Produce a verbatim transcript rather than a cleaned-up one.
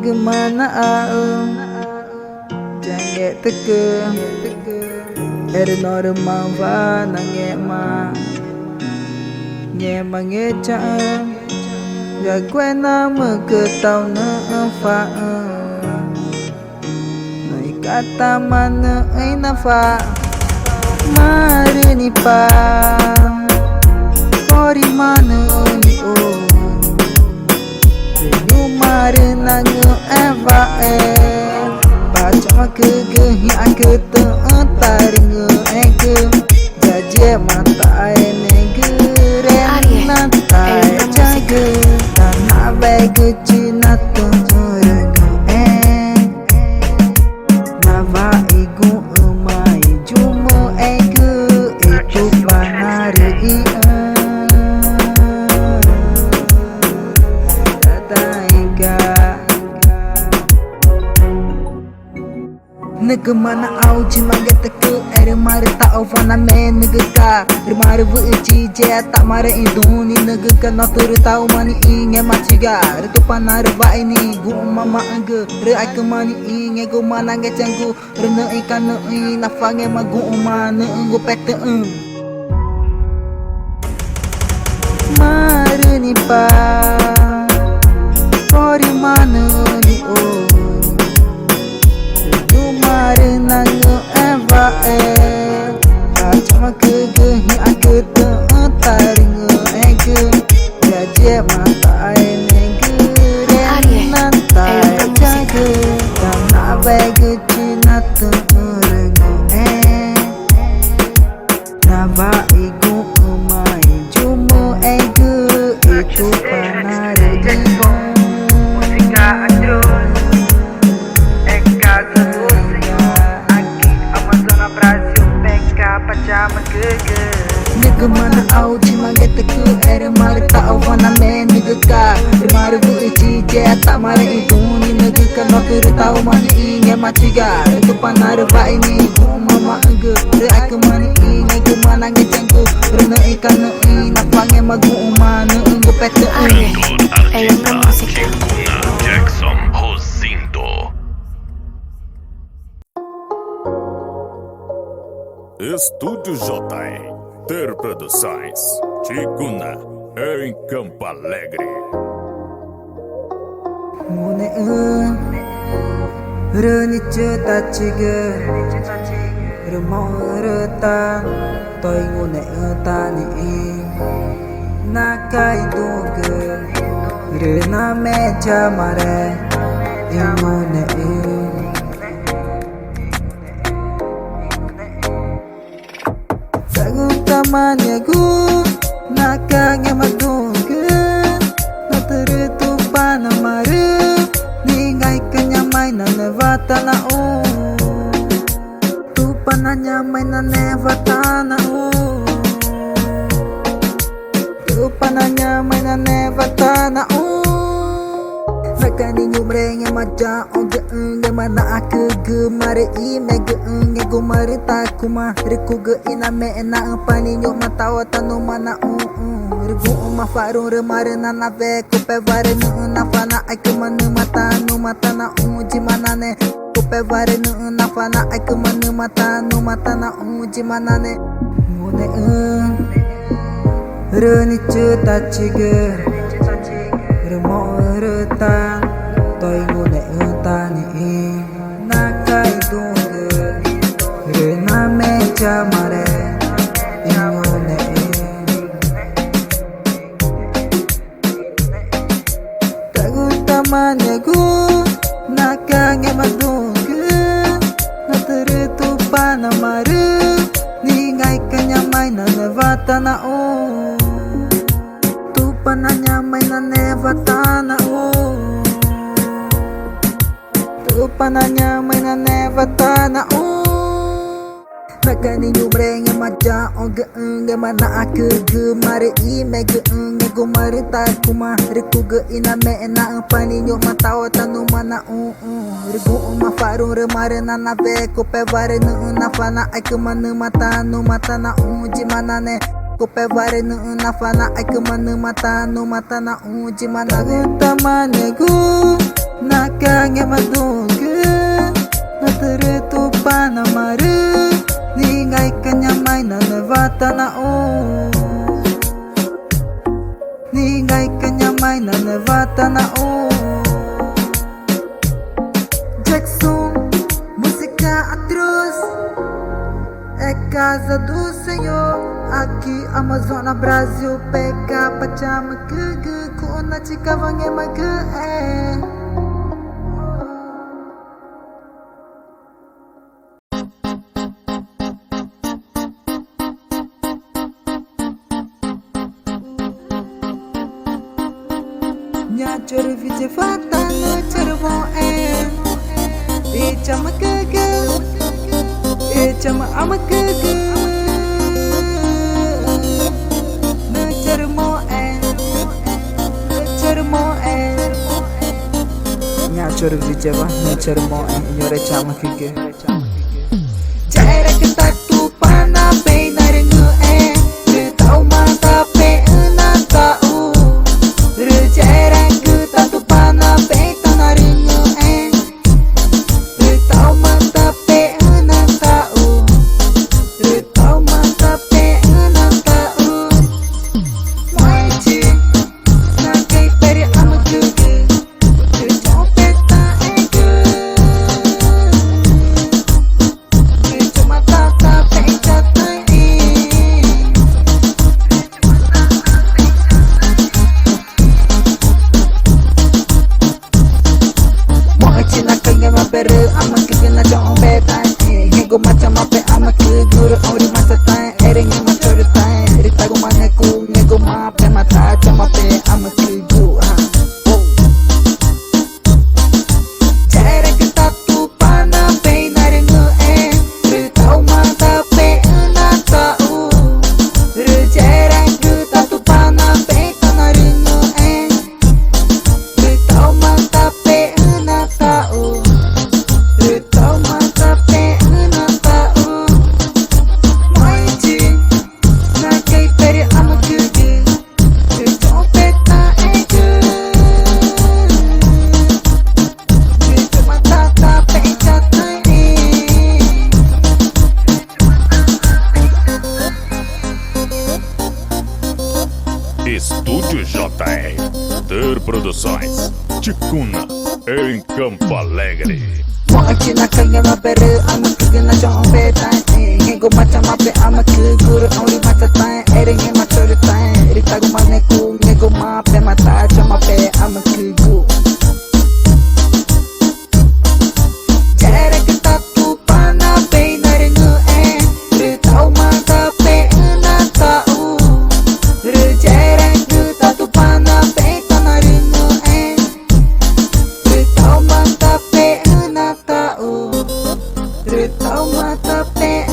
Nügümaã naxaxü yangetücü, erü norü mawa nangẽxma ngẽma ngechaü̃, ya guenamücü tau nüxü̃ cuaxü̃. Nüxü̃ icatama nüxü̃ inawa, marü nipa, porima nüxü̃ nixu, rü ñumarü nangü̃xẽwae. Pa chaumaxücügü, ĩãcü tüxü̃ tarüngü̃xẽgü, ya yíxema taxae megü rüna taeyagü, tanawegüchi na tüxü̃ rüngü̃xẽẽ. Nawa iguxü̃ma i yumüxẽgü i Tupana rüxĩxü̃. Tadaega. Nügümaã naxaxü yimagetücü, erü marü taxuwa name nügüca̱x, rü marü wüxi yixema yexera taxmarüxĩnduü̃xü̃ nügüca̱x, notürü taxuma nixĩ i ngẽma chiga, rü Tupanaarü waixi nixĩ i guxü̃mamaxü̃gü, rü aixcüma nixĩ i ngẽxguma nangechaü̃gu, rü nüxĩca nüxü̃ inawa ngẽma guxü̃ma nüxü̃ ngupetüxü̃. Marü nipa, porima nüxü̃ nixu, rü ñumarü nangü̃xẽwae. Pa chaumaxücügü, ĩãcü tüxü̃ tarüngü̃xẽgü, ya yíxema taxae megü rüna taeyagü, tanawegüchi na tüxü̃ rüngü̃xẽẽ. Nawa iguxü̃ma i yumüxẽgü i Tupana rüxĩxü̃. Nügümaã naxaxü yimagetücü, erü marü taxuwa name nügüca̱x, rü marü wüxi yixema yexera taxmarüxĩnduü̃xü̃ nügüca̱x, notürü taxuma nixĩ i ngẽma chiga, rü Tupanaarü waixi nixĩ i guxü̃mamaxü̃gü, rü aixcüma nixĩ i ngẽxguma nangechaü̃gu, rü nüxĩca nüxü̃ inawa ngẽma guxü̃ma nüxü̃ ngupetüxü̃. Cantor artista Chicuna Jackson Rosendo. Estúdio J R, Ter Produções, Chicuna, em Campo Alegre. Ngunexü̃ rü nichütachigü, rü moxü̃ rü ta toi ngunexü̃ ta nixĩ, naca i duü̃xü̃gü rü name chamare i ngunexü̃. Sagutama niegu naca ngẽma duü̃xü̃gü, notürü Tupana marü nüxü̃ i ngaica ñoma i nanewa tanaxũ. Tupana ñoma i nanewa tanaxũ. Tupana ñoma i nanewa tanaxũ. Naca nixĩ i ñuxre ngẽma yaxõgüxü̃, ngẽma naxacügü marü i megüxü̃, ngẽxguma rü taxuma rü cugü i name naxü̃pa nixĩ i ñu̱xma tawa tanuma naxũxü̃. Rü guxü̃ma cua̱xruü̃ rü marü nanawe, cupewa rü nüxü̃ nacua̱x naxaicüma nüma tanuma tanaxũ yima nane. Cupewa rü nüxü̃ nacua̱x naxaicüma nüma tanuma tanaxũ yima nane. Ngunexü̃ rü nichütachigü, rü moxü̃ rü ta toi ngunexü̃ ta nixĩ, naca i duü̃xü̃gü rü name chamare i ngunexü̃. Tagutama niegu naca ngẽma duü̃xü̃gü, notürü Tupana marü nüxü̃ i ngaica ñoma i nanewa tanaxũ. Tupana ñoma i nanewa tanaxũ. Tupana ñoma i nanewa tanaxũ. Naca nixĩ i ñuxre ngẽma yaxõgüxü̃, ngẽma naxacügü marü i megüxü̃, ngẽxguma rü taxuma rü cugü i name naxü̃pa nixĩ i ñu̱xma tawa tanuma naxũxü̃. Rü guxü̃ma cua̱xruü̃ rü marü nanawe, cupewa rü nüxü̃ nacua̱x naxaicüma nüma tanuma tanaxũ yima nane. Cupewa rü nüxü̃ nacua̱x naxaicüma nüma tanuma tanaxũ yima nane. Tagutama niegu Nacü ngẽma duü̃xü̃gü, natürü Tupanaarü, nüxü̃ ingaica ñoma ĩnanüwa tanaxu. Nüxü̃ ingaica ñoma ĩnanüwa tanaxu. Jackson, música Atroz, é casa do Senhor, aqui Amazonas, Brasil, peca pachamacügü, cuxü̃ nachicawa ngẽmagüxe. Ñaã chorü wüxiwa tá nüxü̃ chorü moxẽ, rü chamücügü, rü chama amücügü, nüxü̃ chorü moxẽ, nüxü̃ chorü moxẽ. Ñaã chorü wüxiwa nüxü̃ chorü moxẽ, ñuxre chamücügü. Cherexü̃ tá Tupana pexü̃ narüngü̃xẽẽ, rü taxuma tá pexü̃ nataxu. Rü cherexü̃ tá Tupana pexü̃ tanarüngü̃xẽẽ, rü taxuma tá pexü̃ nataxu. Rü taxuma tá pexü̃ nataxu. Moxẽchi, naca iperü amücügü, rü choxü̃ petaxẽgü. Moxẽchi, naca ngẽma perü amücügü, na choxü̃ petaxẽẽ, ngẽxguma chama pexü̃ amücügu, rü ourima chataxẽẽ, erü ngẽma chorü taxẽẽ, rü taguma nücu, ngẽxguma pema tá chama pexü̃ amücügu. Cherexü̃ tá Tupana pexü̃ narüngü̃xẽẽ, rü taxuma tá pexü̃ nataxu. Rü cherexü̃ tá Tupana pexü̃ tanarüngü̃xẽẽ, rü taxuma tá pexü̃ nataxu. Rü taxuma tá pexü̃ nataxu. Moxẽchi, naca iperü amücügü, rü choxü̃ petaxẽgü. Rü choma tá pexü̃ chataxẽẽ. Estúdio J R, Ter Produções, Ticuna, em Campo Alegre. Moxẽchi, naca ngẽma perü amücügü, na choxü̃ petaxẽẽ, ngẽxguma chama pexü̃ amücügu, rü ourima chataxẽẽ, erü ngẽma chorü taxẽẽ, rü taguma nücu, ngẽxguma pema tá chama pexü̃ amücügu. Cherexü̃ tá Tupana pexü̃ narüngü̃xẽẽ, rü taxuma tá pexü̃ nataxu. Rü cherexü̃ tá Tupana pexü̃ tanarüngü̃xẽẽ, rü taxuma tá pexü̃ nataxu. Rü taxuma tá pexü̃